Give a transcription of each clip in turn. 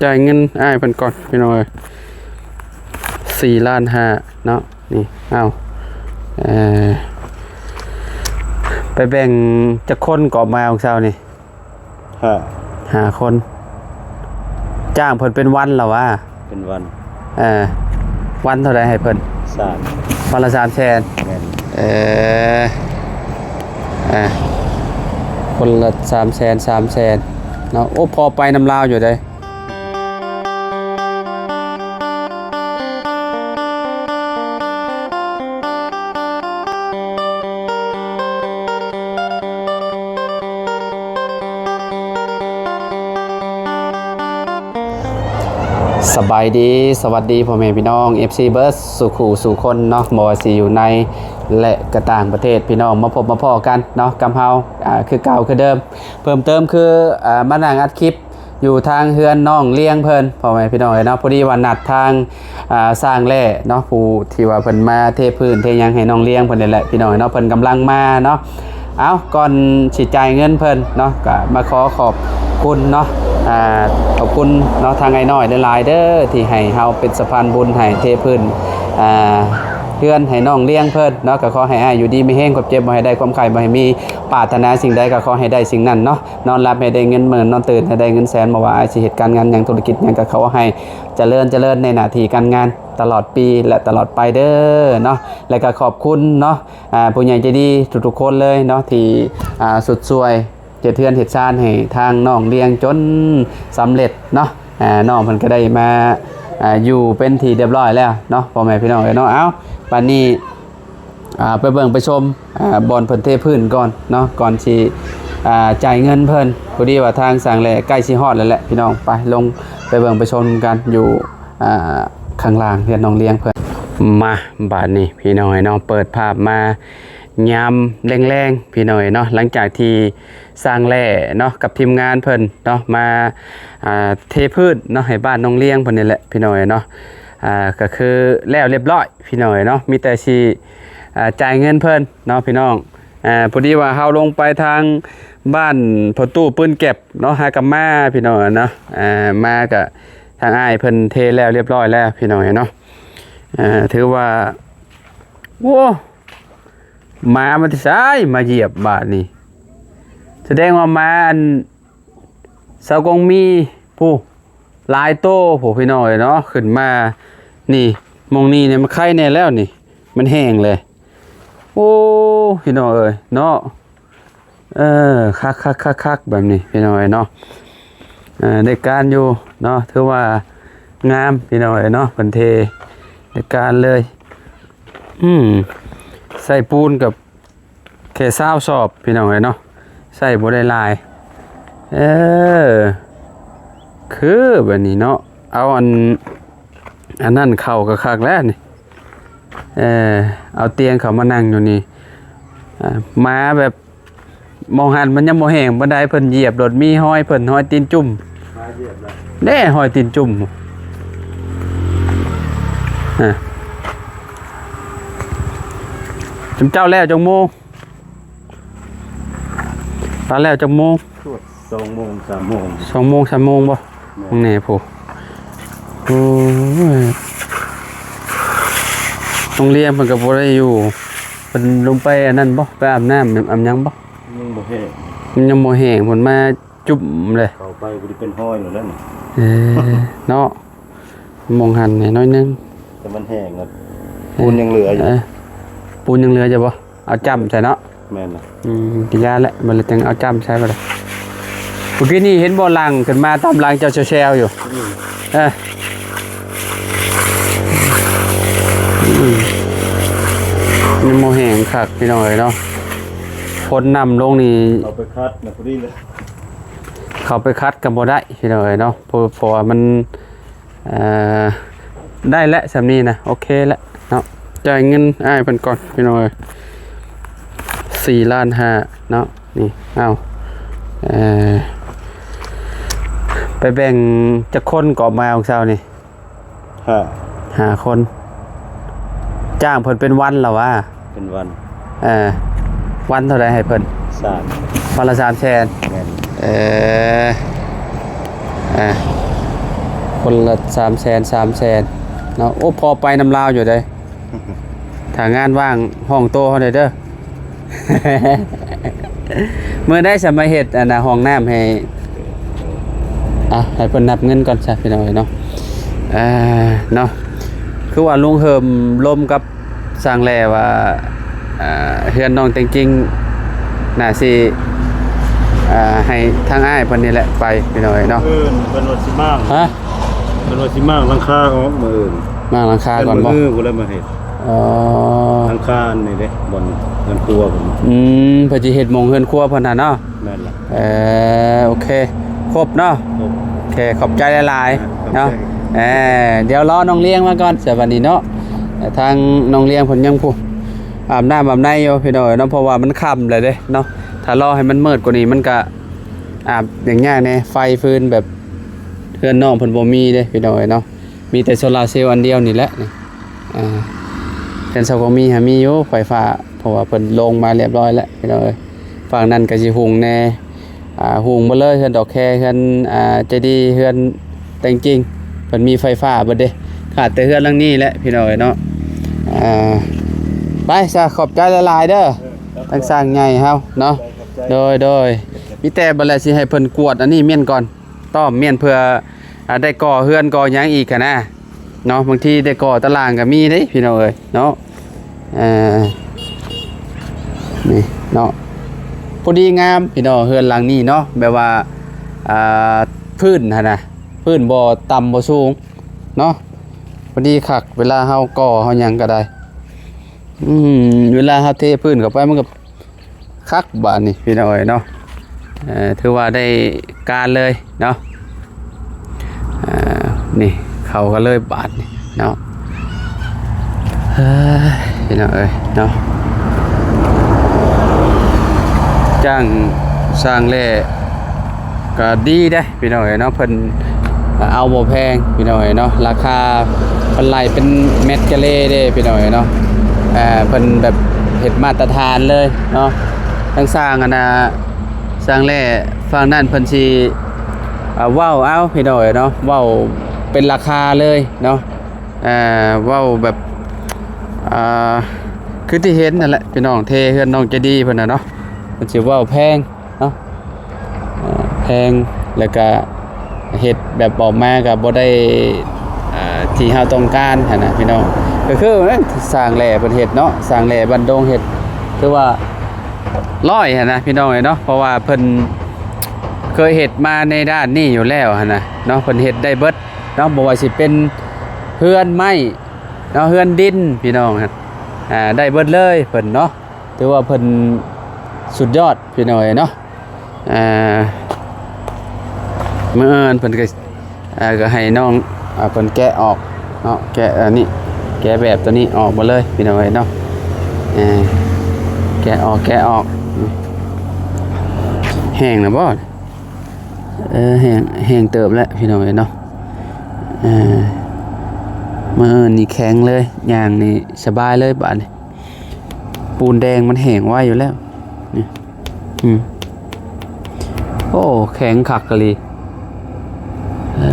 ຈ່າຍເງິນອ້າຍເພິ່ນກ່ອນພີ່ນ້ອງເອີຍ ສີ່ລ້ານຫ້າເນາະ. ນີ້ ເອົາ ເອີ ໄປແບ່ງຈັກຄົນເກາະມາຂອງເຈົ້ານີ້? ຫ້າ ຫ້າຄົນ. ຈ້າງເພິ່ນເປັນວັນລະຫວາ? ເປັນວັນ. ເອີ ວັນເທົ່າໃດໃຫ້ເພິ່ນ? ສາມ ວັນລະສາມແສນ. ແມ່ນ. ເອີ ອ່າ ຄົນລະສາມແສນ ສາມແສນເນາະ. ໂອ້ ພໍໄປນຳລາວຢູ່ເດ້. ສະບາຍດີ ສະຫວັດດີພໍ່ແມ່ພີ່ນ້ອງ ເອັຟຊີ ເບິດສູ່ຄູ່ສູ່ຄົນເນາະ ບໍ່ວ່າຊິຢູ່ໃນ ແລະ ກະຕ່າງປະເທດ ພີ່ນ້ອງມາພົບມາພໍ້ກັນເນາະ ກັບເຮົາ ອ່າ ຄືເກົ່າຄືເດີມ. ເພີ່ມເຕີມຄື ອ່າ ມານັ່ງອັດຄລິບ ຢູ່ທາງເຮືອນນ້ອງລ້ຽງເພິ່ນ ພໍ່ແມ່ພີ່ນ້ອງເອີຍເນາະ. ພໍດີວ່ານັດທາງ ອ່າ ຊ່າງແຫຼ້ເນາະ ຜູ້ທີ່ວ່າເພິ່ນມາເທພື້ນເທຫຍັງໃຫ້ນ້ອງລ້ຽງເພິ່ນນີ້ແຫຼະ ພີ່ນ້ອງເນາະ. ເພິ່ນກຳລັງມາເນາະ. ເອົາ ກ່ອນຊິຈ່າຍເງິນເພິ່ນເນາະ ກະມາຂໍຂອບຄຸນເນາະ ອ່າ ຂອບຄຸນເນາະ ທາງອ້າຍນ້ອຍຫຼາຍໆເດີ ທີ່ໃຫ້ເຮົາເປັນສະພານບຸນໃຫ້ເທພື້ນ ອ່າ ເຮືອນໃຫ້ນ້ອງລ້ຽງເພິ່ນເນາະ. ກະຂໍໃຫ້ອ້າຍຢູ່ດີມີແຮງ ຄວາມເຈັບບໍ່ໃຫ້ໄດ້ ຄວາມໄຂ້ບໍ່ໃຫ້ມີ ປາດຖະໜາສິ່ງໃດກະຂໍໃຫ້ໄດ້ສິ່ງນັ້ນເນາະ. ນອນຫຼັບໃຫ້ໄດ້ເງິນໝື່ນ ນອນຕື່ນໃຫ້ໄດ້ເງິນແສນ ບໍ່ວ່າອ້າຍຊິເຮັດການງານຫຍັງ ທຸລະກິດຫຍັງ ກະຂໍໃຫ້ຈະເລີນ ຈະເລີນໃນໜ້າທີ່ການງານຕະຫຼອດປີ ແລະ ຕະຫຼອດໄປເດີເນາະ. ແລະ ກະຂອບຄຸນເນາະ ອ່າ ຜູ້ໃຫຍ່ໃຈດີທຸກໆຄົນເລີຍເນາະ ທີ່ ອ່າ ຊຸດຊ່ວຍເຮັດເຮືອນເຮັດຊານໃຫ້ທາງນ້ອງລ້ຽງຈົນສຳເລັດເນາະ. ອ່າ ນ້ອງເພິ່ນກະໄດ້ມາ ອ່າ ຢູ່ເປັນທີ່ຮຽບຮ້ອຍແລ້ວເນາະ ພໍ່ແມ່ພີ່ນ້ອງເອີຍເນາະ. ເອົາ ບາດນີ້ ອ່າ ໄປເບິ່ງໄປຊົມ ອ່າ ບ່ອນເພິ່ນເທພື້ນກ່ອນເນາະ ກ່ອນຊິ ອ່າ ຈ່າຍເງິນເພິ່ນ. ພໍດີວ່າທາງຊ່າງແຫຼ້ໃກ້ຊິຮອດແລ້ວແຫຼະ ພີ່ນ້ອງ. ໄປ ລົງໄປເບິ່ງໄປຊົມກັນຢູ່ ອ່າ ຂ້າງລ່າງເຮືອນນ້ອງລ້ຽງເພິ່ນ. ມາ ບາດນີ້ພີ່ນ້ອງເອີຍເນາະ ເປີດພາບມາຍາມແລງໆ ພີ່ນ້ອງເອີຍເນາະ ຫຼັງຈາກທີ່ຊ່າງແຫຼ້ເນາະ ກັບທີມງານເພິ່ນເນາະ ມາ ອ່າ ເທພື້ນເນາະ ໃຫ້ບ້ານນ້ອງລ້ຽງເພິ່ນນີ້ແຫຼະ ພີ່ນ້ອງເອີຍເນາະ. ອ່າ ກະຄືແລ້ວຮຽບຮ້ອຍ ພີ່ນ້ອງເອີຍເນາະ ມີແຕ່ຊິ ອ່າ ຈ່າຍເງິນເພິ່ນເນາະ ພີ່ນ້ອງ. ອ່າ ພໍດີວ່າເຮົາລົງໄປທາງບ້ານພໍ່ຕູ້ປືນແກັບເນາະ ຫາກະມາ ພີ່ນ້ອງເນາະ. ອ່າ ມາກະທາງອ້າຍເພິ່ນເທແລ້ວຮຽບຮ້ອຍແລ້ວ ພີ່ນ້ອງເນາະ. ອ່າ ຖືວ່າ ໂອ້ ໝາມາແຕ່ໃສມາຢຽບບາດນີ້? ສະແດງວ່າໝາອັນ ຊາວກອງມີຜູ້ຫຼາຍໂຕຜູ້ ພີ່ນ້ອງເອີຍເນາະ. ຂຶ້ນມານີ້ ໝ່ອງນີ້ນີ້ມັນໄຄແດ່ແລ້ວນີ້ ມັນແຫ້ງເລີຍ. ໂອ້ ພີ່ນ້ອງເອີຍເນາະ ເອີ ຄັກໆໆໆ ແບບນີ້ ພີ່ນ້ອງເອີຍເນາະ. ເອີ ໄດ້ການຢູ່ເນາະ ຖືວ່າງາມ ພີ່ນ້ອງເອີຍເນາະ ເພິ່ນເທໄດ້ການເລີຍ. ອືມ ໃສ່ປູນກັບ ແຄ່ຊາວສອບ ພີ່ນ້ອງເອີຍເນາະ ໃສ່ບໍ່ໄດ້ຫຼາຍ. ເອີ ຄືແບບນີ້ເນາະ ເອົາອັນ ອັນນັ້ນເຂົ້າກະຄັກແລ້ວນີ້. ເອີ ເອົາຕຽງເຂົ້າມານັ່ງຢູ່ນີ້. ອ່າ ມາແບບ ໝ່ອງຫັ້ນມັນຍັງບໍ່ແຫ້ງປານໃດ ເພິ່ນຢຽບໂລດ ມີຮອຍເພິ່ນ ຮອຍຕີນຈຸ້ມ. ມາຢຽບແລ້ວ ເດ້ ຮອຍຕີນຈຸ້ມ. ອ່າ ຈຸມເຈົ້າແລ້ວຈັກໂມງ? ຕາແລ້ວຈັກໂມງ? ສອງໂມງ ສາມໂມງ ສອງໂມງ ສາມໂມງບໍ່? ແມ່ນ ແນ່ພຸ້ນ. ໂອ້ຍ ໂຮງຮຽນເພິ່ນກະບໍ່ໄດ້ຢູ່ ເພິ່ນລົງໄປອັນນັ້ນບໍ່? ໄປອາບນ້ຳອາບຫຍັງບໍ່? ຍັງບໍ່ແຫ້ງ ມັນຍັງບໍ່ແຫ້ງ ເພິ່ນມາຈຸ້ມເລີຍ ເຂົ້າໄປກະໄດ້ເປັນຮອຍແລ້ວນັ້ນ. ເອີ ເນາະ ໝ່ອງຫັ້ນແນ່ໜ້ອຍໜຶ່ງ ແຕ່ມັນແຫ້ງແລ້ວ ເອີ ປູນຍັງເຫຼືອຢູ່. ເອີ ປູນຍັງເຫຼືອຢູ່ບໍ່? ເອົາຈ້ຳໃສ່ເນາະ. ແມ່ນລະ. ອືມ ກະຢ່າແຫຼະ ບາດນີ້ຈັ່ງເອົາຈ້ຳໃສ່ບາດນີ້. ມື້ກີ້ນີ້ເຫັນບໍ່ ຫຼັ່ງຂຶ້ນມາຕາມຫຼັງເຈົ້າແຊວໆຢູ່. ອືມ ເອີ ອືມ ຍັງບໍ່ແຫ້ງຄັກ ພີ່ນ້ອງເອີຍເນາະ. ຝົນນ້ຳລົງນີ້ ເຂົ້າໄປຂັດນະ ພໍດີເລີຍ ເຂົ້າໄປຂັດກະບໍ່ໄດ້ ພີ່ນ້ອງເອີຍເນາະ ເພາະ ເພາະວ່າມັນ ເອີ ໄດ້ແຫຼະ ສ່ຳນີ້ນະ ໂອເຄແຫຼະເນາະ. ຈ່າຍເງິນອ້າຍເພິ່ນກ່ອນ ພີ່ນ້ອງເອີຍ ສີ່ລ້ານຫ້າເນາະ. ນີ້ ເອົາ ເອີ ໄປແບ່ງຈັກຄົນເກາະມາຂອງເຈົ້ານີ້? ຫ້າ ຫ້າຄົນ. ຈ້າງເພິ່ນເປັນວັນລະຫວາ? ເປັນວັນ. ເອີ ວັນເທົ່າໃດໃຫ້ເພິ່ນ? ສາມ ວັນລະສາມແສນ. ແມ່ນ. ເອີ ເອີ ຄົນລະສາມແສນ ສາມແສນເນາະ. ໂອ້ ພໍໄປນຳລາວຢູ່ເດ້. ຖ້າງານວ່າງຮ້ອງໂຕເຮົາແດ່ເດີ. ມື້ໃດຊິມາເຮັດອັນນ່າ ຫ້ອງນ້ຳໃຫ້ ອ່ະ ໃຫ້ເພິ່ນນັບເງິນກ່ອນຊະ ພີ່ນ້ອງເອີຍເນາະ. ອ່າ ເນາະ ຄືວ່າລຸງເຮີມລົມກັບຊ່າງແຫຼວ່າ ອ່າ ເຮືອນນ້ອງແຕງກິ່ງ ໜ້າຊິ ອ່າ ໃຫ້ທາງອ້າຍເພິ່ນນີ້ແຫຼະໄປ ພີ່ນ້ອງເອີຍເນາະ. ເອີ ເພິ່ນວ່າຊິມ້າງ ຮະ? ເພິ່ນວ່າຊິມ້າງຫຼັງຄາອອກມື້ອື່ນ. ມ້າງຫຼັງຄາກ່ອນບໍ? ມື້ອື່ນພຸ້ນແຫຼະມາເຮັດ. ອໍ ຫຼັງຄາອັນນີ້ເດ້ ບ່ອນເຮືອນຄົວເພິ່ນ. ອືມ ເພິ່ນຊິເຮັດໝ່ອງເຮືອນຄົວເພິ່ນຫັ້ນເນາະ. ແມ່ນລະ. ເອີ ໂອເຄ ຄົບເນາະ. ຄົບ. ໂອເຄ ຂອບໃຈຫຼາຍໆ ອ່າ ເນາະ. ຂອບໃຈ. ເອີ ດຽວລໍນ້ອງລ້ຽງມາກ່ອນ ສະບັດນີ້ເນາະ. ທາງນ້ອງລ້ຽງເພິ່ນຍັງຜູ້ ອາບນ້ຳອາບໃນຢູ່ ພີ່ນ້ອງເອີຍເນາະ, ເພາະວ່າມັນຄ່ຳແລ້ວເດ້ເນາະ. ຖ້າລໍໃຫ້ມັນມືດກວ່ານີ້ ມັນກະອາບຫຍັງຍາກແດ່. ໄຟຟືນແບບເຮືອນນ້ອງເພິ່ນບໍ່ມີເດ້ ພີ່ນ້ອງເອີຍເນາະ. ມີແຕ່ໂຊລາເຊວອັນດຽວນີ້ແຫຼະ. ອ່າ ເຮືອນຊາວກອງມີຫາມີຢູ່ໄຟຟ້າ ເພາະວ່າເພິ່ນລົງມາລຽບຮ້ອຍແລ້ວ ພີ່ນ້ອງເອີຍ. ຝັ່ງນັ້ນກະຊິຮຸ່ງແດ່ ອ່າ ຮຸ່ງເບິດເລີຍ. ເຮືອນດອກແຄ ເຮືອນ ອ່າ ເຈດີ ເຮືອນແຕງກິ່ງ ເພິ່ນມີໄຟຟ້າເບິດເດ້. ຂາດແຕ່ເຮືອນຫຼັງນີ້ແຫຼະ ພີ່ນ້ອງເອີຍເນາະ. ອ່າ ໄປຊະ ຂອບໃຈຫຼາຍໆເດີ ເອີ ທາງຊ່າງໃຫຍ່ເຮົາເນາະ. ໂດຍ ໂດຍ ມີແຕ່ບັດແລະຊິໃຫ້ເພິ່ນກວດອັນນີ້ມ້ຽນກ່ອນ ຕ້ອມມ້ຽນ ເພື່ອ ອ່າ ໄດ້ກໍ່ເຮືອນກໍ່ຫຍັງອີກຫັ້ນນະເນາະ. ບາງທີໄດ້ກໍ່ຕາລ່າງກະມີເດ້ ພີ່ນ້ອງເອີຍເນາະ. ເອີ ນີ້ເນາະ ພໍດີງາມ ພີ່ນ້ອງ ເຮືອນຫຼັງນີ້ເນາະ. ແບບວ່າ ອ່າ ພື້ນຫັ້ນນະ ພື້ນບໍ່ຕ່ຳບໍ່ສູງເນາະ ພໍດີຄັກ. ເວລາເຮົາກໍ່ເຮົາຫຍັງກະໄດ້ ອືມ ເວລາເຮົາເທພື້ນເຂົ້າໄປ ມັນກະຄັກບາດນີ້ ພີ່ນ້ອງເອີຍເນາະ. ເອີ ຖືວ່າໄດ້ການເລີຍເນາະ. ເອີ ນີ້ເຂົ້າກັນເລີຍບາດນີ້ເນາະ. ເອີຍ ພີ່ນ້ອງເອີຍເນາະ ຈ້າງຊ່າງແຫຼ ກະດີເດ້ ພີ່ນ້ອງເອີຍເນາະ. ເພິ່ນເອົາບໍ່ແພງ ພີ່ນ້ອງເອີຍເນາະ. ລາຄາເພິ່ນໄລ່ເປັນແມັດກະເລເດ້ ພີ່ນ້ອງເອີຍເນາະ. ເອີ ເພິ່ນແບບເຮັດມາດຕະຖານເລີຍເນາະ. ທາງຊ່າງອັນນ່າ ຊ່າງແຫຼຝັ່ງນັ້ນເພິ່ນຊິ ເອີ ເວົ້າເອົາ ພີ່ນ້ອງເອີຍເນາະ, ເວົ້າເປັນລາຄາເລີຍເນາະ. ເອີ ເວົ້າແບບ ເອີ ຄືທີ່ເຫັນນັ້ນແຫຼະ ພີ່ນ້ອງ, ເທເຮືອນນ້ອງໃຈດີເພິ່ນນະເນາະ, ເພິ່ນຊິເວົ້າແພງ ເນາະ ເອີ ແພງ ແລ້ວກະເຮັດແບບອອກມາກະບໍ່ໄດ້ ເອີ ທີ່ເຮົາຕ້ອງການຫັ້ນນະພີ່ນ້ອງ. ກະຄືຊ່າງແຫຼເພິ່ນເຮັດເນາະ, ຊ່າງແຫຼບ້ານດົງເຮັດ ຄືວ່າຮ້ອຍຫັ້ນນະພີ່ນ້ອງເອີຍເນາະ, ເພາະວ່າເພິ່ນເຄີຍເຮັດມາໃນດ້ານນີ້ຢູ່ແລ້ວຫັ້ນນະເນາະ, ເພິ່ນເຮັດໄດ້ເບິດເນາະ, ບໍ່ວ່າຊິເປັນເຮືອນໄມ້ເນາະ ເຮືອນດິນພີ່ນ້ອງ ອ່າ ໄດ້ເບິດເລີຍເພິ່ນເນາະ. ຖືວ່າເພິ່ນສຸດຍອດພີ່ນ້ອງເອີຍເນາະ. ເອີ ມື້ອື່ນເພິ່ນກະ ເອີ ກະໃຫ້ນ້ອງ ເອີ ເພິ່ນແກະອອກເນາະ, ແກະອັນນີ້ ແກະແບບໂຕນີ້ອອກໝົດເລີຍພີ່ນ້ອງເອີຍເນາະ. ເອີ ແກະອອກ ແກະອອກ. ແຫ້ງແລ້ວບໍ່? ເອີ ແຫ້ງ ແຫ້ງເຕີບແລ້ວພີ່ນ້ອງເອີຍເນາະ. ເອີ ມື້ອື່ນນີ້ແຂງເລີຍ, ຍ່າງນີ້ສະບາຍເລີຍບາດນີ້. ປູນແດງມັນແຫ້ງໄວຢູ່ແລ້ວນີ້. ອືມ ໂອ້ ແຂງຄັກອີ່ຫຼີ. ເອີ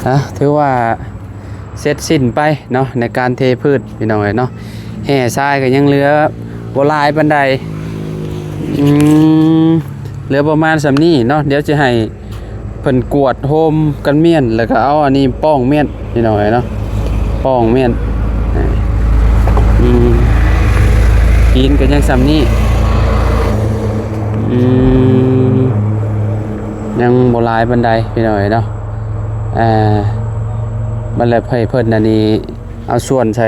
ອ່ະ ຖືວ່າເສັດສິ້ນໄປເນາະ ໃນການເທພື້ນພີ່ນ້ອງເອີຍເນາະ. ແຮ່ຊາຍກະຍັງເຫຼືອບໍ່ຫຼາຍປານໃດ. ອືມ ເຫຼືອປະມານສ່ຳນີ້ເນາະ. ດຽວຊິໃຫ້ເພິ່ນກວດໂຮມກັນມ້ຽນ ແລ້ວກະເອົາອັນນີ້ປ້ອງມ້ຽນພີ່ນ້ອງເອີຍເນາະ, ປ້ອງມ້ຽນ. ອືມ ຫີນກະຍັງສ່ຳນີ້. ອືມ ຍັງບໍ່ຫຼາຍປານໃດພີ່ນ້ອງເອີຍເນາະ. ອ່າ ບັດແລ້ວໃຫ້ເພິ່ນອັນນີ້ ເອົາສ່ວນໃສ່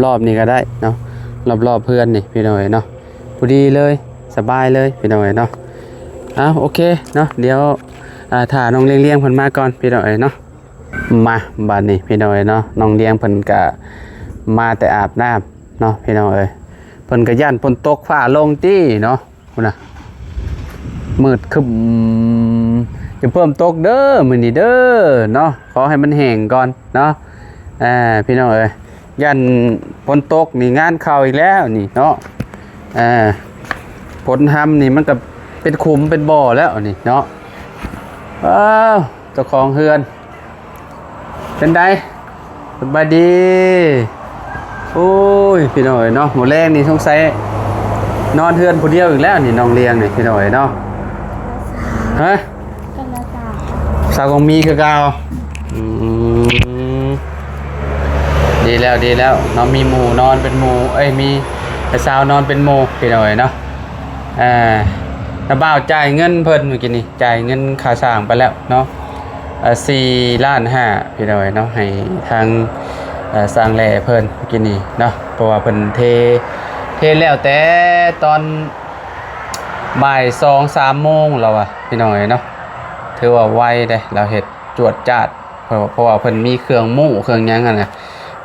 ລອບໆນີ້ກະໄດ້ເນາະ, ລອບໆເຮືອນນີ້ພີ່ນ້ອງເອີຍເນາະ. ພໍດີເລີຍ ສະບາຍເລີຍພີ່ນ້ອງເອີຍເນາະ. ເອົາ ໂອເຄເນາະ, ດຽວ ອ່າ ຖ້ານ້ອງລ້ຽງໆເພິ່ນມາກ່ອນພີ່ນ້ອງເອີຍເນາະ. ມາ ບາດນີ້ພີ່ນ້ອງເອີຍເນາະ, ນ້ອງລ້ຽງເພິ່ນກະມາແຕ່ອາບນ້ຳເນາະພີ່ນ້ອງເອີຍ. ເພິ່ນກະຢ້ານຝົນຕົກຟ້າລົງຕິເນາະ. ພຸ້ນນະ ມືດຄຶ້ມ ຈະເພີ່ມຕົກເດີມື້ນີ້ເດີເນາະ, ຂໍໃຫ້ມັນແຫ້ງກ່ອນເນາະ. ເອີ ພີ່ນ້ອງເອີຍ ຢ້ານຝົນຕົກນີ້ງານເຂົ້າອີກແລ້ວນີ້ເນາະ. ເອີ ຝົນຮຳນີ້ມັນກະເປັນຂຸມເປັນບໍ່ແລ້ວນີ້ເນາະ. ເອີ ເຈົ້າຂອງເຮືອນ ເປັນໃດ? ສະບາຍດີ. ໂອ້ຍ ພີ່ນ້ອງເອີຍເນາະ, ມື້ແລງນີ້ສົງໄສນອນເຮືອນຜູ້ດຽວອີກແລ້ວນີ້ ນ້ອງລຽງນີ້ ພີ່ນ້ອງເອີຍເນາະ. ຮະ? ກັນລະສາວ ສາວກອງມີຄືເກົ່າ. ອືມ ດີແລ້ວ ດີແລ້ວເນາະ, ມີໝູ່ນອນເປັນໝູ່ ເອີຍ ມີສາວນອນເປັນໝູ່ ພີ່ນ້ອງເອີຍເນາະ. ອ່າ ນ້າບ່າວຈ່າຍເງິນເພິ່ນມື້ກີ້ນີ້ ຈ່າຍເງິນຄ່າສ້າງໄປແລ້ວເນາະ ເອີ່ ສີ່ລ້ານຫ້າ ພີ່ນ້ອງເອີຍເນາະ, ໃຫ້ທາງ ເອີ່ ຊ່າງແຫຼເພິ່ນມື້ກີ້ນີ້ເນາະ, ເພາະວ່າເພິ່ນເທ ເທແລ້ວແຕ່ຕອນບ່າຍສອງສາມໂມງແລ້ວວ່າ ພີ່ນ້ອງເອີຍເນາະ. ຖືວ່າໄວເດ້ ລາວເຮັດຈວດຈາດ ເພາະ ເພາະວ່າເພິ່ນມີເຄື່ອງໝູ່ເຄື່ອງຫຍັງຫັ້ນນະ,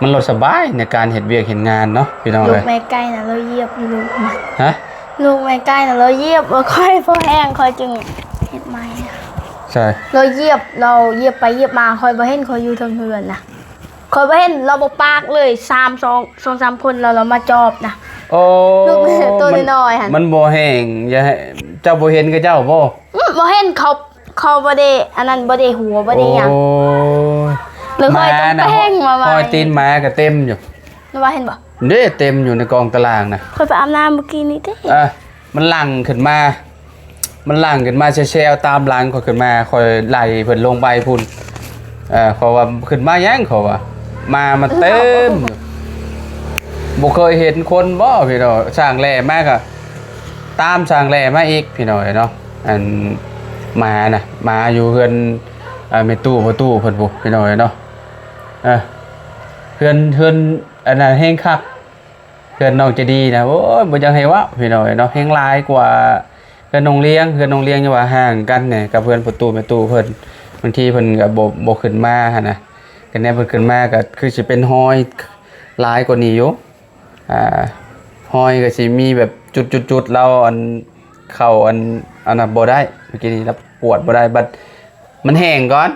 ມັນລະສະບາຍໃນການເຮັດວຽກເຮັດງານເນາະ ພີ່ນ້ອງເອີຍ. ລູກແມ່ໄກ່ນະ ລາວຢຽບຢູ່ລູກມັນ. ຮະ? ລູກແມ່ໄກ່ນະ ລາວຢຽບ ຂ້ອຍພໍແຮງ ຂ້ອຍຈຶ່ງເຮັດໃໝ່. ໃຊ່ ລາວຢຽບ ລາວຢຽບໄປຢຽບມາ ຂ້ອຍບໍ່ເຫັນ ຂ້ອຍຢູ່ເທິງເຮືອນນະ ຂ້ອຍບໍ່ເຫັນ ລາວບໍ່ປາກເລີຍ. ສາມ ສອງ ສອງສາມຄົນ ລາວ ລາວມາຈອບນະ. ໂອ້ ລູກແມ່ໂຕນ້ອຍໆຫັ້ນ ມັນບໍ່ແຮງ ຢ່າໃຫ້ ເຈົ້າບໍ່ເຫັນກັບເຈົ້າບໍ່? ອື ບໍ່ເຫັນ ເຂົາ ເຂົາບໍ່ໄດ້ອັນນັ້ນ ບໍ່ໄດ້ຫົວ ບໍ່ໄດ້ຫຍັງ. ໂອ້ຍ ແລ້ວຂ້ອຍຕ້ອງແປງມາໃໝ່. ຮອຍຕີນໝາກໍເຕັມຢູ່ ລາວວ່າເຫັນບໍ່? ເດ້ ເຕັມຢູ່ໃນກອງຕາລາງນະ. ຂ້ອຍໄປອາບນ້ຳມື້ກີ້ນີ້ເດ້. ອ່ະ ມັນຫຼັ່ງຂຶ້ນມາ ມັນຫຼັ່ງຂຶ້ນມາແຊວໆຕາມຫຼັງຂ້ອຍຂຶ້ນມາ, ຂ້ອຍໄລ່ເພິ່ນລົງໄປພຸ້ນ. ເອີ ເພາະວ່າຂຶ້ນມາຫຍັງ ເຂົາວ່າ ໝາມາເຕັມ. ບໍ່ເຄີຍເຫັນຄົນບໍ່ ພີ່ນ້ອງ? ຊ່າງແຫຼມາກໍຕາມຊ່າງແຫຼມາອີກ ພີ່ນ້ອງເອີຍເນາະ. ອັນ ໝານະ ໝາຢູ່ເຮືອນ ເອີ ແມ່ຕູ້ພໍ່ຕູ້ເພິ່ນພຸ້ນ ພີ່ນ້ອງເອີຍເນາະ. ເອີ ເຮືອນ ເຮືອນອັນນັ້ນແຮງຄັກ ເຮືອນນ້ອງໃຈດີນະ ໂອ້ຍ ບໍ່ຢາກໃຫ້ເວົ້າ ພີ່ນ້ອງເອີຍເນາະ, ແຮງຫຼາຍກວ່າເຮືອນນ້ອງລຽງ. ເຮືອນນ້ອງລຽງຍັງວ່າຫ່າງກັນແດ່ກັບເຮືອນພໍ່ຕູ້ແມ່ຕູ້ເພິ່ນ, ບາງທີເພິ່ນກໍບໍ່ ບໍ່ຂຶ້ນມາຫັ້ນນະ. ຄັນແນວເພິ່ນຂຶ້ນມາກໍຄືຊິເປັນຮອຍຫຼາຍກວ່ານີ້ຢູ່. ອ່າ ຮອຍກໍຊິມີແບບຈຸດໆໆ ລາວອັນ ເຂົ້າອັນ ອັນນັ້ນບໍ່ໄດ້ ມື້ກີ້ນີ້ລາວກວດບໍ່ໄດ້. ບັດມັນແຫ້ງກ່ອນ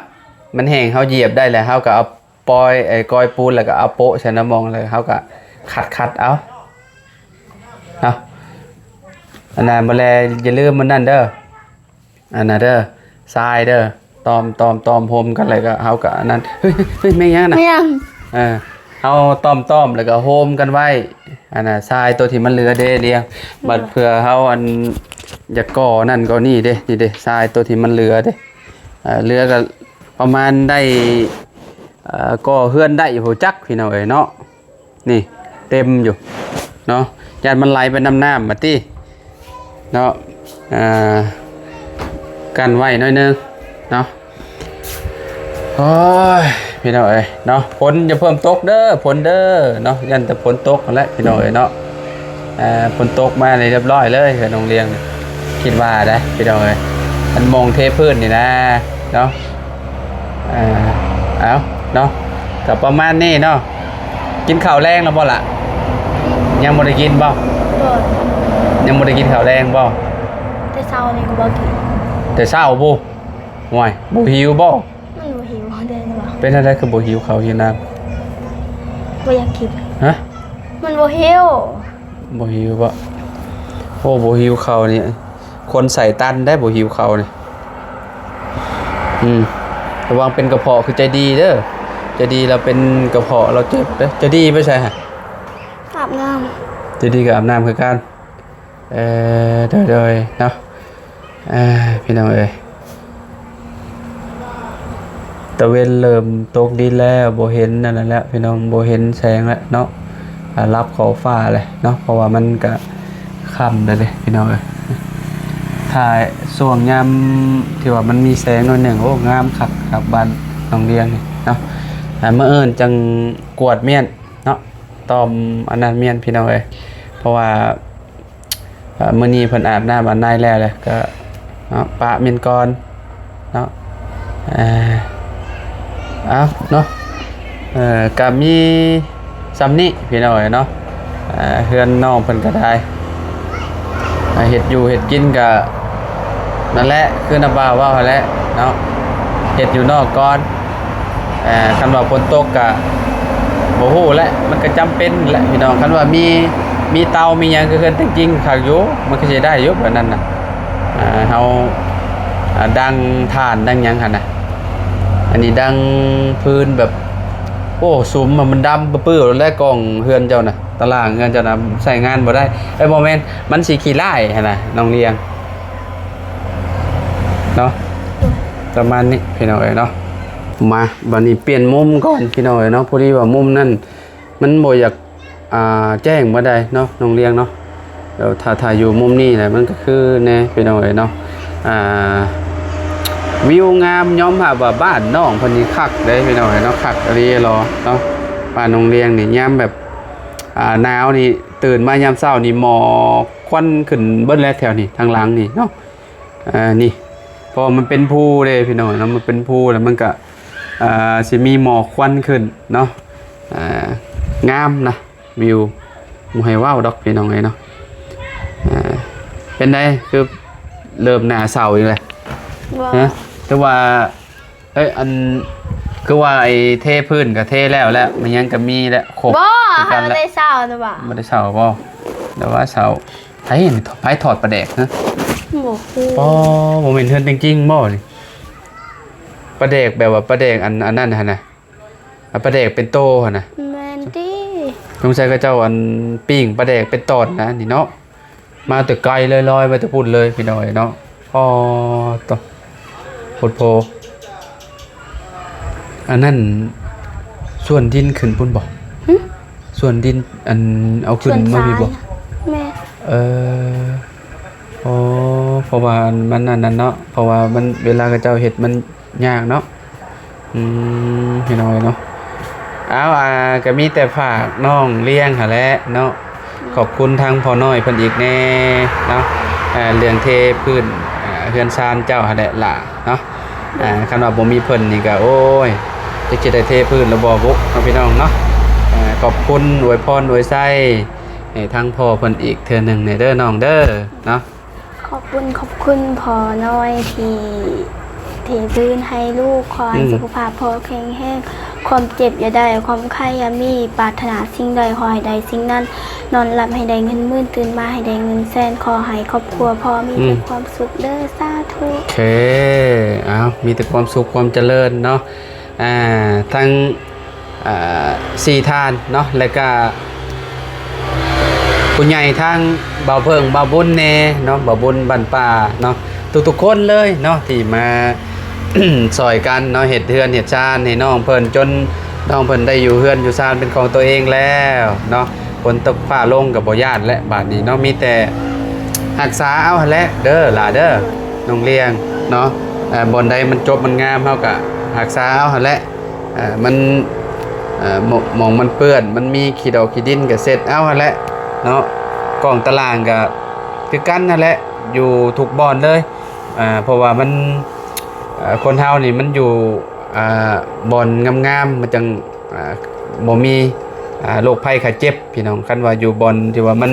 ມັນແຫ້ງ ເຮົາຢຽບໄດ້ແລ້ວ ເຮົາກໍເອົາ ປ່ອຍ ໄອ້ ກ້ອຍປູນ ແລ້ວກໍເອົາໂປະໃສ່ນ້ຳມອງ ແລ້ວເຮົາກໍຂັດໆເອົາເນາະ. ອັນນັ້ນ ມື້ແລງຢ່າລືມມັນນັ້ນເດີ ອັນນັ້ນເດີ ຊາຍເດີ ຕ້ອມໆໆ ໂຮມກັນ ແລ້ວກໍເຮົາກໍອັນນັ້ນ. ເຮີ້ຍ ເຮີ້ຍ ແມ່ນຫຍັງນະ? ແມ່ນຫຍັງ? ເອີ ເຮົາຕ້ອມໆ ແລ້ວກໍໂຮມກັນໄວ້ ອັນນ່າ ຊາຍໂຕທີ່ມັນເຫຼືອເດ້ລຽງ. ບັດເພື່ອເຮົາອັນ ຢາກກໍ່ນັ້ນກໍ່ນີ້ເດ້ ນີ້ເດ້ ຊາຍໂຕທີ່ມັນເຫຼືອເດ້. ເອີ ເຫຼືອກໍປະມານໄດ້ ເອີ ກໍ່ເຮືອນໄດ້ບໍ່ຈັກ ພີ່ນ້ອງເອີຍເນາະ. ນີ້ເຕັມຢູ່ເນາະ, ຢ້ານມັນໄຫຼໄປນຳນ້ຳມາຕິເນາະ. ອ່າ ກັນໄວ້ໜ້ອຍໜຶ່ງເນາະ. ໂອ້ຍ ພີ່ນ້ອງເອີຍເນາະ, ຝົນຢ່າເພີ່ມຕົກເດີ ຝົນເດີເນາະ, ຢ້ານແຕ່ຝົນຕົກຫັ້ນແຫຼະ ພີ່ນ້ອງເອີຍເນາະ. ເອີ ຝົນຕົກມານີ້ຮຽບຮ້ອຍເລີຍ ເຮືອນນ້ອງລຽງ ຄິດວ່າໄດ໋ ພີ່ນ້ອງເອີຍ, ອັນມົງເທພື້ນນີ້ນະເນາະ. ເອີ ເອົາເນາະ ກໍປະມານນີ້ເນາະ. ກິນເຂົ້າແລງແລ້ວບໍ່ລະ? ຍັງບໍ່ໄດ້ກິນບໍ່? ບໍ່ ຍັງບໍ່ໄດ້ກິນເຂົ້າແລງບໍ່? ແຕ່ເຊົ້ານີ້ກໍບໍ່ກິນ ແຕ່ເຊົ້າພຸ້ນ. ໂອ້ຍ ບໍ່ຫິວບໍ່? ມັນບໍ່ຫິວເດ້. ເປັນຈັ່ງໃດຄືບໍ່ຫິວເຂົ້າຫິວນ້ຳ? ບໍ່ຢາກກິນ. ຮະ? ມັນບໍ່ຫິວ. ບໍ່ຫິວບໍ່? ໂອ້ ບໍ່ຫິວເຂົ້ານີ້ ຄົນໄສ້ຕັນໄດ໋ ບໍ່ຫິວເຂົ້ານີ້. ອືມ ລະວັງເປັນກະເພາະຄືໃຈດີເດີ, ໃຈດີລາວເປັນກະເພາະ ລາວເຈັບເດີ. ໃຈດີໄປໃສຫະ? ອາບນ້ຳ. ໃຈດີກໍອາບນ້ຳຄືກັນ. ເອີ ໂດຍໆ ເນາະ. ອ່າ ພີ່ນ້ອງເອີຍ ຕາເວັນເລີ່ມຕົກດິນແລ້ວ ບໍ່ເຫັນອັນນັ້ນແລ້ວພີ່ນ້ອງ ບໍ່ເຫັນແສງແລ້ວເນາະ. ອ່າ ລັບເຂົ້າຟ້າແລ້ວເນາະ ເພາະວ່າມັນກະຄ່ຳແລ້ວເດ້ພີ່ນ້ອງເອີຍ. ຖ້າຊ່ວງຍາມທີ່ວ່າມັນມີແສງໜ້ອຍໜຶ່ງ ໂອ້ ງາມຄັກ ກັບບ້ານນ້ອງລຽງນີ້ເນາະ. ອ່າ ມື້ອື່ນຈັ່ງກວດມ້ຽນເນາະ ຕ້ອມອັນນັ້ນມ້ຽນພີ່ນ້ອງເອີຍ ເພາະວ່າ ອ່າ ມື້ນີ້ເພິ່ນອາບນ້ຳອາບໃນແລ້ວແຫຼະ ກໍເນາະ ປະເມັນກ່ອນເນາະ. ເອົາເນາະ ເອີ ກໍມີສ່ຳນີ້ພີ່ນ້ອງເອີຍເນາະ. ເຮືອນນ້ອງເພິ່ນກໍໄດ້ ເຮັດຢູ່ເຮັດກິນກໍນັ້ນແຫຼະ ຄືນ້າບ່າວເວົ້າຫັ້ນແຫຼະເນາະ ເຮັດຢູ່ນອກກ່ອນ. ເອີ ຄັນວ່າຝົນຕົກກະບໍ່ຮູ້ແຫຼະ ມັນກະຈຳເປັນແຫຼະພີ່ນ້ອງ. ຄັນວ່າມີ ມີເຕົາມີຫຍັງ ຄືເຮືອນແຕ່ງຈິງຄັກຢູ່ ມັນກະຊິໄດ້ຢູ່ແບບນັ້ນນະ. ເຮົາ ເຮົາ ເຮົາດັງຖ່ານດັງຫຍັງຫັ້ນນະ ອັນນີ້ດັງພື້ນແບບ ໂອ້ ສຸມ ມັນດຳປຶ້ໆແລ້ວ ກ້ອງເຮືອນເຈົ້ານະ ຕາລ່າງເຮືອນເຈົ້ານະ ໃຊ້ງານບໍ່ໄດ້. ເອີຍ ບໍ່ແມ່ນ ມັນຊິຂີ້ລ້າຍຫັ້ນນະ ນ້ອງລຽງເນາະ. ປະມານນີ້ພີ່ນ້ອງເອີຍເນາະ. ມາ ບັດນີ້ປ່ຽນມຸມກ່ອນພີ່ນ້ອງເອີຍເນາະ. ພໍດີວ່າມຸມນັ້ນ ມັນບໍ່ຢາກ ອ່າ ແຈ້ງປານໃດເນາະ ນ້ອງລຽງເນາະ. ແລ້ວຖ້າ ຖ້າຢູ່ມຸມນີ້ແຫຼະ ມັນກໍຄືແນ່ພີ່ນ້ອງເອີຍເນາະ. ອ່າ ວິວງາມ ຍອມຮັບວ່າບ້ານນ້ອງເພິ່ນນີ້ຄັກເດ້ພີ່ນ້ອງເອີຍເນາະ, ຄັກອີ່ຫຼີເນາະ. ບ້ານນ້ອງລຽງນີ້ ຍາມແບບ ອ່າ ໜາວນີ້ ຕື່ນມາຍາມເຊົ້ານີ້ ໝອກຄວັນຂຶ້ນເບິດແລ້ວແຖວນີ້ ທາງຫຼັງນີ້ເນາະ. ອ່າ ນີ້ ເພາະວ່າມັນເປັນພູເດ້ພີ່ນ້ອງເນາະ, ມັນເປັນພູແລ້ວມັນກະ ອ່າ ຊິມີໝອກຄວັນຂຶ້ນເນາະ. ອ່າ ງາມນະ ວິວ ບໍ່ໃຫ້ເວົ້າດອກພີ່ນ້ອງເອີຍເນາະ. ອ່າ ເປັນໃດ ຄືເລີ່ມໜ້າເສົ້າອີກແລ້ວ? ບໍ່ ຮະ ຄືວ່າ ເອີຍ ອັນ ຄືວ່າໄອ້ເທພື້ນກໍເທແລ້ວ ແລ້ວມັນຍັງກໍມີແຫຼະ ຄົບ ບໍ່ ຄືກັນແຫຼະ. ເຮົາໄດ້ເຊົ່າແຕ່ວ່າ ບໍ່ໄດ້ເຊົ່າບໍ່? ແຕ່ວ່າເຊົ່າ ໃຜ ໃຜຖອດປາແດກ ຮະ? ບໍ່ຮູ້. ອໍ ບໍ່ແມ່ນເຮືອນຈິງໆບໍ່ນີ້? ປາແດກແບບວ່າປາແດກອັນ ອັນນັ້ນຫັ້ນນະ ປາແດກເປັນໂຕຫັ້ນນະ. ແມ່ນຕິ. ສົງໄສເຂົາເຈົ້າອັນ ປີ້ງປາແດກເປັນຕອນນະນີ້ເນາະ. ມາແຕ່ໄກເລີຍ ລອຍມາແຕ່ພຸ້ນເລີຍພີ່ນ້ອງເອີຍເນາະ. ອໍ ໂຕ ໂພດໂພ. ອັນນັ້ນສວນດິນຂຶ້ນພຸ້ນບໍ່? ຫຶ? ສວນດິນ ອັນ ເອົາຂຶ້ນມາພີ້ບໍ່? ແມ່ນ. ເອີ ອໍ ເພາະວ່າມັນອັນນັ້ນເນາະ ເພາະວ່າມັນ ເວລາເຂົາເຈົ້າເຮັດມັນຍາກເນາະ. ອືມ ພີ່ນ້ອງເອີຍເນາະ. ເອົາ ອ່າ ກໍມີແຕ່ຝາກນ້ອງລຽງຫັ້ນແຫຼະເນາະ, ຂອບຄຸນທາງພໍ່ນ້ອຍເພິ່ນອີກແດ່ເນາະ ເລື່ອງເທພື້ນເຮືອນຊານເຈົ້າຫັ້ນແຫຼະຫຼ້າເນາະ. ຄັນວ່າບໍ່ມີເພິ່ນນີ້ກໍ ໂອ້ຍ ຈັກຊິໄດ້ເທພື້ນຫຼືບໍ່ບຸເນາະ ພີ່ນ້ອງເນາະ. ຂອບຄຸນ ອວຍພອນອວຍໄຊໃຫ້ທາງພໍ່ເພິ່ນອີກເທື່ອໜຶ່ງແດ່ເດີນ້ອງເດີເນາະ. ຂອບຄຸນ ຂອບຄຸນພໍ່ນ້ອຍທີ່ເທພື້ນໃຫ້ລູກ. ຂໍໃຫ້ ອືມ ສຸຂະພາບພໍ່ແຂງແຮງ, ຄວາມເຈັບຢ່າໄດ້ ຄວາມໄຂ້ຢ່າມີ, ປາດຖະໜາສິ່ງໃດຂໍໃຫ້ໄດ້ສິ່ງນັ້ນ, ນອນຫຼັບໃຫ້ໄດ້ເງິນໝື່ນ ຕື່ນມາໃຫ້ໄດ້ເງິນແສນ. ຂໍໃຫ້ຄອບຄົວພໍ່ມີ ອືມ ແຕ່ຄວາມສຸກເດີ ສາທຸ. ໂອເຄ ເອົາ ມີແຕ່ຄວາມສຸກຄວາມຈະເລີນເນາະ. ອ່າ ທັງ ອ່າ ສີ່ທ່ານເນາະ ແລະກະຜູ້ໃຫຍ່ທາງບ່າວເຜິ້ງ ບ່າວບຸນແດ່ເນາະ, ບ່າວບຸນບ້ານປ່າເນາະ, ທຸກໆຄົນເລີຍເນາະ ທີ່ມາ ຊ່ອຍກັນເນາະ ເຮັດເຮືອນເຮັດຊານໃຫ້ນ້ອງເພິ່ນ ຈົນນ້ອງເພິ່ນໄດ້ຢູ່ເຮືອນຢູ່ຊານເປັນຂອງຕົວເອງແລ້ວເນາະ. ຝົນຕົກຟ້າລົງກໍບໍ່ຢ້ານແຫຼະບາດນີ້ເນາະ, ມີແຕ່ຮັກສາເອົາຫັ້ນແຫຼະເດີຫຼ້າເດີ ນ້ອງລຽງເນາະ. ເອີ ບ່ອນໃດມັນຈົບມັນງາມ ເຮົາກໍຮັກສາເອົາຫັ້ນແຫຼະ. ເອີ ມັນ ເອີ ໝ- ໝ່ອງມັນເປື້ອນ ມັນມີຂີ້ດອກຂີ້ດິນກໍເຊັດເອົາຫັ້ນແຫຼະເນາະ. ກ້ອງຕາລ່າງກໍຄືກັນຫັ້ນແຫຼະ ຢູ່ທຸກບ່ອນເລີຍ. ເອີ ເພາະວ່າມັນ ເອີ ຄົນເຮົານີ້ມັນຢູ່ ອ່າ ບ່ອນງາມໆ ມັນຈັ່ງ ອ່າ ບໍ່ມີ ອ່າ ໂລກໄພໄຂ້ເຈັບ ພີ່ນ້ອງ. ຄັນວ່າຢູ່ບ່ອນທີ່ວ່າມັນ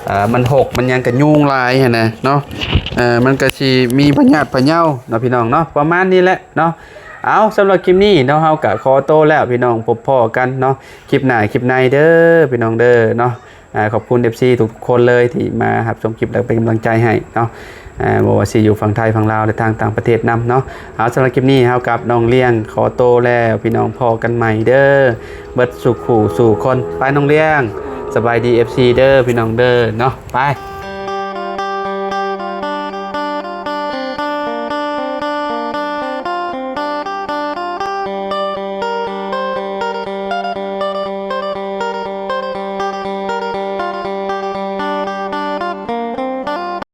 ອ່າ ມັນຮົກມັນຫຍັງກໍຍຸງຫຼາຍຫັ້ນນະເນາະ, ເອີ ມັນກໍຊິມີພະຍາດພະເຍົາເນາະ ພີ່ນ້ອງເນາະ. ປະມານນີ້ແຫຼະເນາະ. ເອົາ ສຳລັບຄລິບນີ້ເນາະ ເຮົາກໍຂໍໂຕແລ້ວ ພີ່ນ້ອງ, ພົບພໍ້ກັນເນາະ ຄລິບໜ້າຄລິບໃນເດີ ພີ່ນ້ອງເດີເນາະ. ອ່າ ຂອບຄຸນ ເອັຟຊີ ທຸກໆຄົນເລີຍທີ່ມາຮັບຊົມຄລິບ ແລະ ເປັນກຳລັງໃຈໃຫ້ເນາະ. ອ່າ ບໍ່ວ່າຊິຢູ່ຝັ່ງໄທ ຝັ່ງລາວ ແລະ ທາງຕ່າງປະເທດນຳເນາະ. ເອົາ ສຳລັບຄລິບນີ້ ເຮົາກັບນ້ອງລຽງຂໍໂຕແລ້ວ ພີ່ນ້ອງ, ພໍ້ກັນໃໝ່ເດີ ເບິດສູ່ຄູ່ສູ່ຄົນ. ໄປ ນ້ອງລຽງ, ສະບາຍດີ ເອັຟຊີ ເດີ ພີ່ນ້ອງເດີເນາະ. ໄປ.